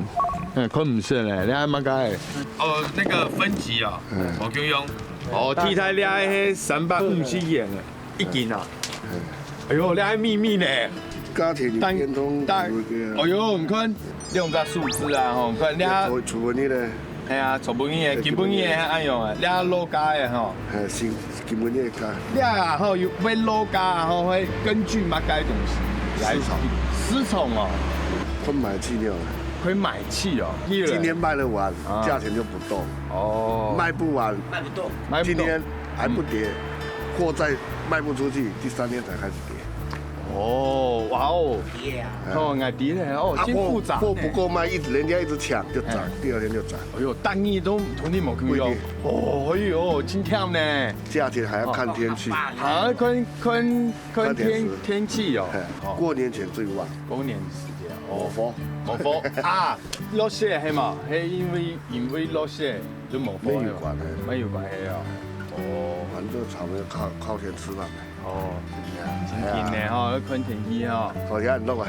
哎，看毋識咧，你愛麼个？哦，那個分級啊，嗯。我就用。哦，替代你愛係三百五十元啊。 一斤啊。哎喲，這還秘密呢。價錢有變動，但，但，有一個哎喲，你看，這種个數字啊，吼，你看，這，這，除，除分你咧。哎呀，除分你咧，哎，基本你咧，基本你咧。哎喲啊，這落價个吼。哎，是，基本你个價。這啊，吼，有會落價啊，吼，會根據麼个東西來。市場。市場哦。看賣氣了。看賣氣哦。今天賣得完，啊。價錢就不動。哦。賣不完，賣不動。 買不到。今天還不跌，嗯。貨在賣不出去，第三天才開始跌。哦，哇哦。跌啊。哦，𠊎知咧，哦，啊，真複雜呢。貨，貨不夠賣，一直，人家一直搶，就漲，哎。第二天就漲。哎喲，單日都同你無共樣。不一定。哦，哎喲，真忝呢。價錢還要看天氣。哦。還要看，看，看天，看天時。天氣哦。哎，哦。過年前最旺。過年時間，哦。無貨。無貨啊，落雪係嘛？係因為，因為落雪。 就無貨了。沒有關係。沒有關係哦。哦。反正草莓靠，靠天吃飯的。哦，真緊呢吼，要看天氣吼。好，也很熱啊。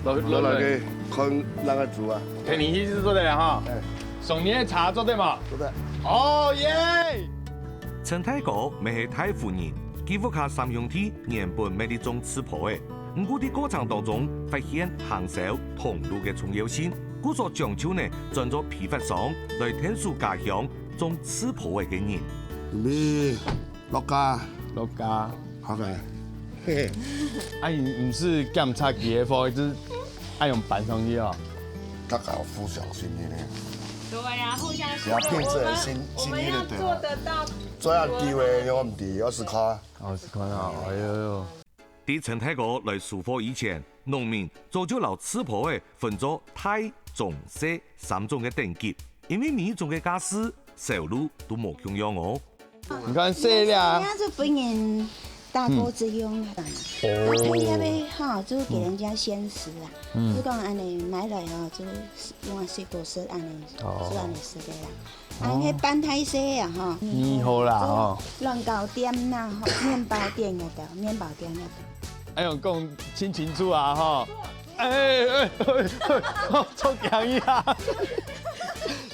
落，落，落來去看那個竹啊。天氣是做得了哈。哎。送你个茶做得嘛？做得。哦耶！陳大哥乜係大湖人，佢屋下三兄弟原本乜在種刺波仔， 毋過在過程當中發現行銷通路个重要性，故所將就呢轉做批發商，來𢯭手家鄉種刺波仔个人。準備落架。落架。好个。嘿嘿。啊，你毋係檢查佢个貨，就愛用搬上去哦。大家互相信任呢。對啊，互相信任，不要變成信，我們，信任的，對吧？我們要做得到。做下機會，有問題，二十塊。二十塊啊，哎喲喲。 在陳大哥來收貨以前，農民早就摎刺波仔分做大、中、細三種个等級，因為每一種个價數、銷路都無共樣哦。你看細粒啊。人家是分人大鍋子用的，嗯。哦。啊，配料的哈，就給人家鮮食啊。嗯。就講恁呢買來哈，就用來水果食恁呢，哦。就恁呢食的啦。 啊，該搬大細啊，吼。哦。你好啦，吼。就卵糕店啦，吼，麵包店該兜，麵包店該兜。哎喲，講真清楚啊，吼。哎，哎，哎，哎，做強一下。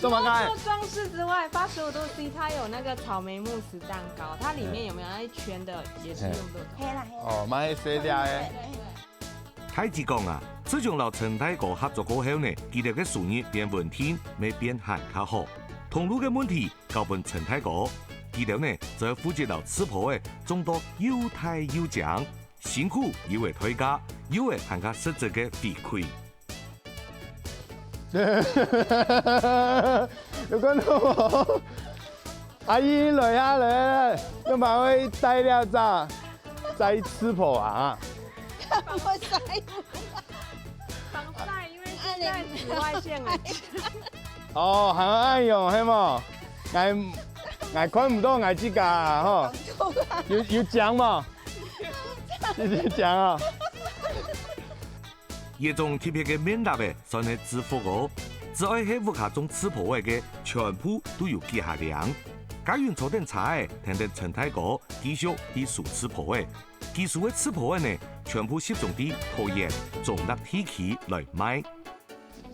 做麼个？除了做裝飾之外，八十五度C它有那個草莓慕斯蛋糕，它裡面有沒有那一圈的，也是用這種。嘿啦，嘿啦。哦，買細粒个。對，對，對。 大姊講啊，自從摎陳大哥合作過後呢，佢兜个收入變穩定，乜變還較好。通路个問題交分陳大哥，佢兜呢就負責摎刺波仔種到又大又靚，辛苦又有代價，又有還較實質个回饋。有看到無？ 阿姨來啊，來啊，來啊，你嘛會戴這隻，戴刺波啊？防晒。防晒，因為現在紫外線很強。哦，還愛恁樣，係無？𠊎，𠊎看毋到𠊎自家啊，吼。有，有講無？有講啊。這種特別个面蠟仔，算係制服哦。只愛係屋下種刺波仔个，全部都有幾下領。家人坐等車仔，跈等陳大哥繼續去收刺波仔。 佢收个刺波仔呢，全部集中在桃園中壢地區來賣。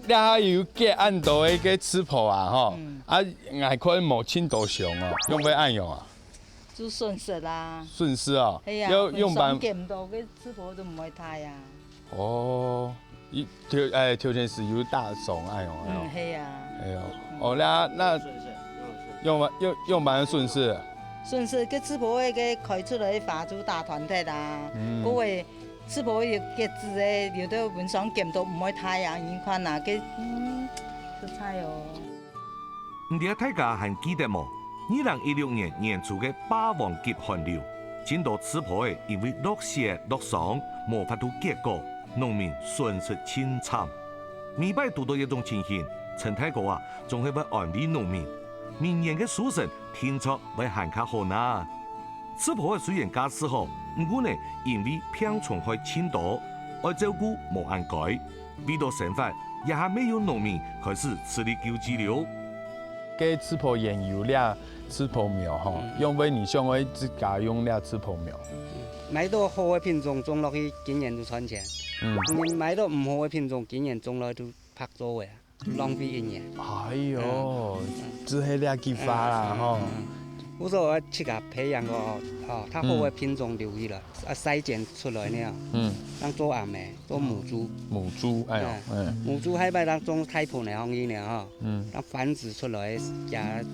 這下有結恁多个刺波啊，吼，嗯。啊，𠊎看無盡多箱哦，仰會恁樣啊？就損失啦。損失哦，係啊，要用板。分散減多个刺波都毋會大啊。哦，一，頭，哎，頭前係有打爽恁樣，哎喲。嗯，係啊。哎喲，哦，那，那順勢，用順勢。用板，用，用板个順勢。 順勢，該刺波仔个開出來个花就打斷忒啊。嗯。該个刺波仔个結子仔，有兜分散減到毋會大啊，你看啊，該，嗯，實在哦。毋知大家還記得無？二零一六年年初个霸王級寒流，盡多刺波仔因為落雪落霜，無法度結果，農民損失盡慘。每擺堵到這種情形，陳大哥啊，總係會安慰農民， 明年个收成定著會還較好哪。刺波仔雖然價數好，毋過呢，因為病蟲害盡多，愛照顧無恁該。為著生活，這下乜有農民開始自力救濟了。該刺波園有這刺波苗吼，嗯。仰會你想愛自家用這刺波苗？買到好个品種種落去，今年就賺錢。嗯。你買到毋好个品種，今年種落去就白做个啊。 浪費一年。哎喲，嗯。只係這句話啦，嗯，吼。嗯，嗯。故所愛自家培養个，哦，較好个品種留起來，嗯。啊，篩選出來了，嗯。當做阿姆，做母豬。母豬，哎喲，嗯。嗯。母豬下擺當種胎盤个方面呢，吼，嗯。當繁殖出來个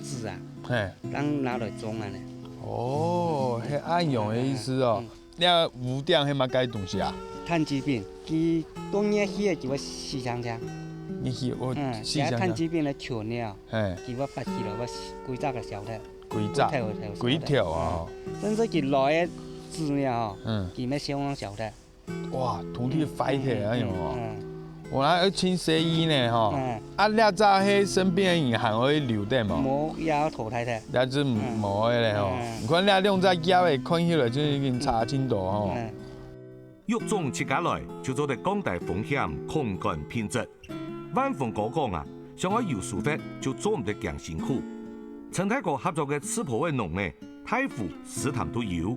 子啊，嘿。當拿來種啊呢。哦，係恁樣个意思哦。嗯。 這烏點係麼个東西啊？炭疽病，佢當熱去个就會死淨淨。熱去，哦，嗯，死淨淨。這炭疽病个球呢，嘿。佢會發起來，會規隻个消忒。規隻？規條，規條啊。嗯，甚至佢來个子呢，吼，嗯。佢乜相當消忒。哇，土地壞忒啊，嗯，有無？嗯，嗯。 哇，愛清洗衣呢吼。嗯。啊，這隻係身邊个人還會留等無？無，也要淘汰忒。這隻無个咧吼。嗯。你看這兩隻葉仔看起來就已經差盡多吼。嗯。育種自家來，就做得降低風險，控管品質。萬豐哥講啊，想愛有收穫，就做毋得驚辛苦。陳大哥合作个刺波仔農呢，大湖、獅潭都有，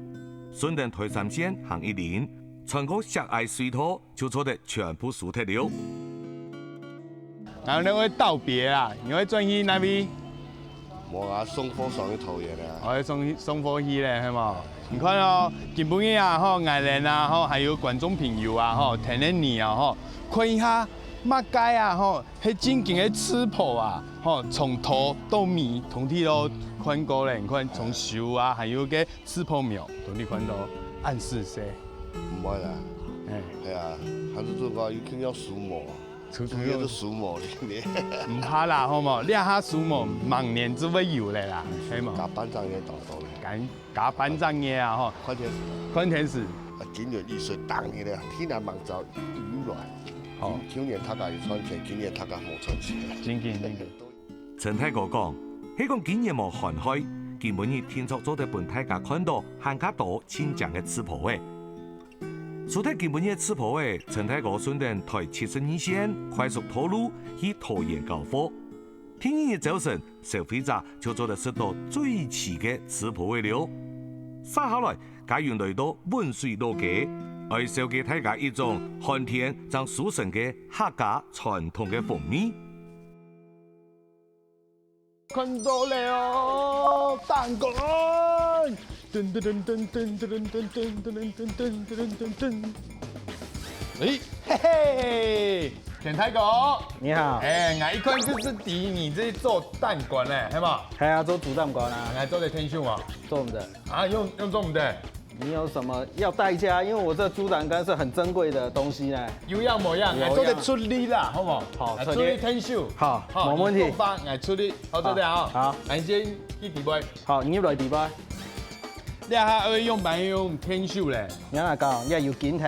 順等台三線行一輪，穿過石矮隧道， 就做得全部收忒了。𠊎兩位道別啦，你會轉去哪位？無啊，送貨上去桃園啊。哦，送，送貨去咧，係無？你看哦，今晡日啊，吼，𠊎等啊，吼，還有觀眾朋友啊，吼，跈等你啊，吼，看一下，麼个啊，吼，係正經个刺波啊，吼，從頭到尾，通體都看過咧。你看，從樹啊，還有个刺波苗，通體看到恁仔細。毋會啦。哎。係啊，還係做个一定要除毛啊。 除，除，除，除毛了。毋怕啦，好無？這下除毛，明年就會有咧啦，係無？加半隻月當多咧。加，加半隻月啊，吼。看天時。看天時。啊，今年雨水當熱咧，天啊，猛燥雨來。好。今，今年大家有賺錢，今年大家無賺錢。正經，正經。陳大哥講，係講今年無寒害，今晡日定著做得分大家看到還較多清淨个刺波仔。 除忒今晡日个刺波仔，陳大哥順等台七十二線快速道路去桃園交貨。第二日朝晨，消費者就做得食到最齊个刺波仔了。續下來，佳雲來到汶水老街，愛紹介大家一種寒天正收成个客家傳統个風味。 看到了哦，蛋糕！噔噔噔噔噔噔噔噔噔噔噔噔噔噔。哎，嘿嘿，田大哥。你好。哎，𠊎一看就係知你係做蛋糕个，係無？係啊，做煮蛋糕啊。𠊎做得𢯭手無？做毋得。啊，仰，仰做毋得？ 你有什麼要代價？因為我這豬膽肝是很珍貴的東西呢。有影無影，有影。來做得出力啦，好無？好，來，出力。出力𢯭手。好，好，無問題。你做法，來出力，好，做得啊。好。來，先去底背。好，你入來底背。這下愛仰般用𢯭手咧？你來講，要有緊頭。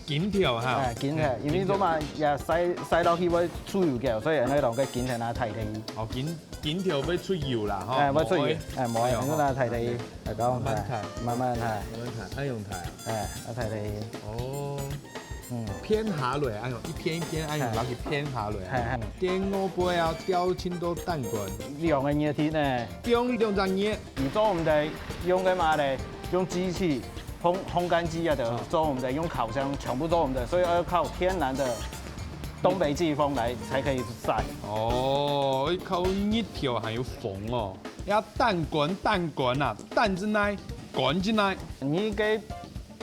筋條哈。哎，筋條，嗯，因為做麼个也曬，曬落去會出油个，所以恁樣用該筋條拿忒忒去。哦，筋，筋條會出油啦，吼。哎，會出油，無愛。哎，無愛，哎喲，恁樣拿忒忒去，來搞，慢慢忒。哎，慢慢忒。慢慢忒，愛用忒啊。哎，拿忒忒去。哦。嗯。片下來，哎喲，一片一片，哎喲，哎。拿去片下來。哎，哎。電鍋背啊，吊盡多蛋卷。兩個月天呢。放兩隻月。你做毋得用該麼个，用機器 烘，烘乾機啊，就做毋得，用烤箱全部做毋得，所以要靠天然的東北季風來才可以曬。哦，靠日頭還有風哦。呀，蛋卷，蛋卷啊，蛋在哪，卷在哪。你該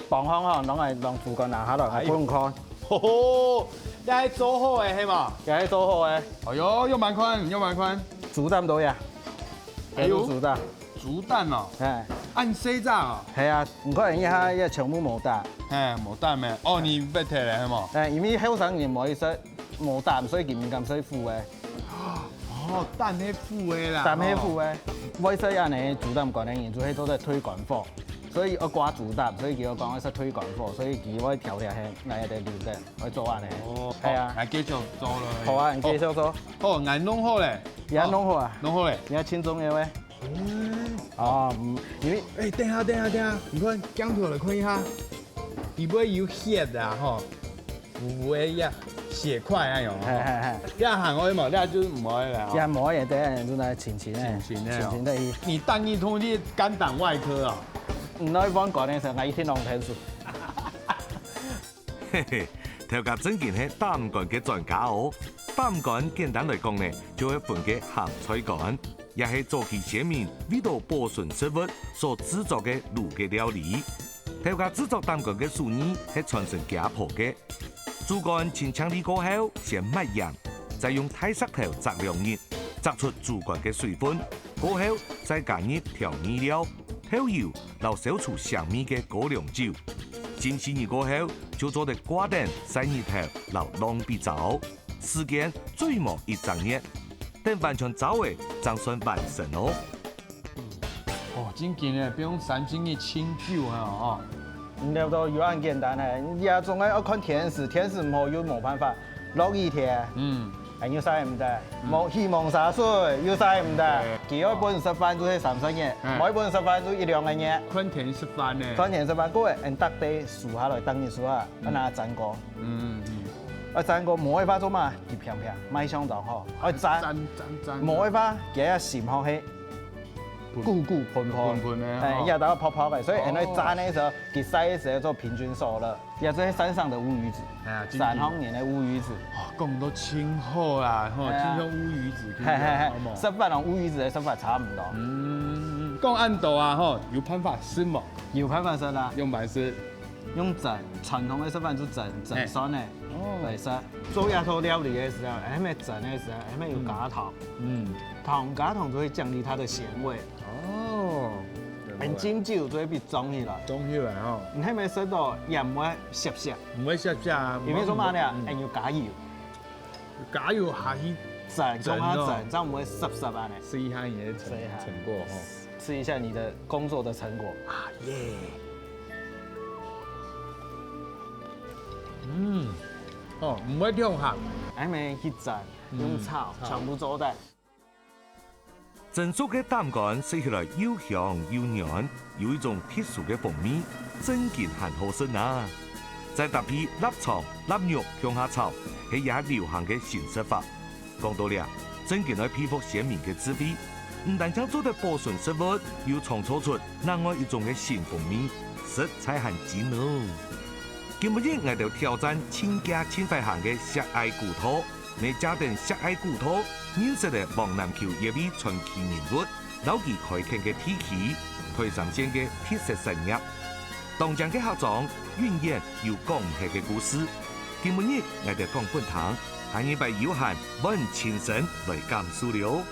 磅項吼，攏來，攏主管拿下來，哎喲。分看。吼吼，這係做好个係無？這係做好个。哎喲，有麼款，有麼款。豬蛋都有。哎喲。這係豬蛋。 豬蛋哦，哎。恁細隻哦。係啊，你看一下，這全部無蛋。哎，無蛋咩？哦，你別忒了，係無？哎，因為後生人無愛食無蛋，所以佢毋敢食苦个。哦，蛋係苦个啦。蛋係苦个，哦。會食恁樣豬蛋卷个人，就係做得退肝火，所以愛掛豬蛋，所以佢講愛食退肝火，所以佢會調調係來个流程，會做恁樣。哦，係啊。哦，來繼續做咯。好啊，你繼續做。哦，𠊎弄好咧。你也弄好啊？哦，弄好咧。你也輕鬆个喂。 嗯。哦，嗯，因為哎，等下，等下，等下，你看，鏡頭來看一下，裡背有血啊，吼，烏烏个呀，血塊那種，吼。嘿，嘿，嘿。這還愛嘛，這就毋愛了，吼。這毋愛，等下就來清清个，清清个哦。清清个去。你蛋一通，你肝膽外科啊？你那一般管那時候，我一天弄天數。 嘿嘿，頭家正經係擔矸个專家哦。擔矸簡單來講呢，就係分个鹹菜矸，也係早期先民為著保存食物所製作个滷个料理。頭家製作擔矸个手藝係傳承厥婆个。豬矸清淨俐過後，先抹鹽，再用大石頭矺兩日，矺出豬矸个水分，過後再加入調味料、豆油摎消除腥味个高粱酒。浸四日過後， 就做得掛等曬日頭摎礱壁燥，時間最無一隻月，等完全燥了正算完成哦。哦，正經个，毋用三四日清酒啊，哦。你這都有恁簡單嘿，你也總愛看天時，天時毋好又無辦法，落雨天。嗯。 哎，又曬毋得，嗯。無，起濛沙水，又曬毋得。對。佢愛分你食飯就係三十日，嗯。無愛分你食飯就一兩個月。看天食飯呢。看天食飯，各位，嗯，逐家收下來，逐日收下，嗯。愛拿來煎過。嗯，嗯，嗯。愛煎過，無个話做麼？佢平平，賣相當好。愛煎，煎，煎，煎。無个話，佢愛心好係，滾。鼓鼓膨膨。滾滾个，哎，吼。也打泡泡个，所以，哦。愛煎个時候，佢曬个時候做平均數了。 也就係山上个烏魚子，哎呀，真的。山上人个烏魚子。哦，講到真好啦，吼，哎呀。真像烏魚子，嘿，嘿，嘿，好無？食法同烏魚子个食法差毋多。嗯，講恁多啊，吼，有辦法食無？有辦法食啦。用麼个食？用蒸，傳統个食法就蒸，蒸蒜个，嘿。哦。來食。做這道料理个時候，還無蒸个時候，還無有加糖。嗯。嗯。糖加糖就會降低它的鹹味。哦，原來。很經久就會被裝起來。裝起來吼。你還無食到鹽味澀澀。 毋會澀澀啊。因為做麼个呢？嗯。哎，有加油。加油下去。蒸，蒸哦。講下蒸，這樣毋會澀澀啊呢。試一下你的成，試一下。成果吼。試一下你的工作的成果。啊耶！嗯，哦，毋會忒鹹。還無去蒸，用炒，嗯，炒。全部做得。 蒸熟个擔矸食起來又香又軟，有一種特殊个風味，正經還好食啊！再搭配臘腸、臘肉共下炒，係這下流行个新食法。講到這，正經愛佩服先民个智慧，毋單淨做得保存食物，又創造出另外一種个新風味，實在還精哦！今晡日𠊎兜挑戰盡遽盡快行个石硯古道， 乜借等石硯古道，認識了往南坵一位傳奇人物，摎佢開墾个地區，臺三線个特色產業。當靚个客庄，永遠有講毋忒个故事。今晡日𠊎兜講分聽，下二擺有閒，還親身來感受了。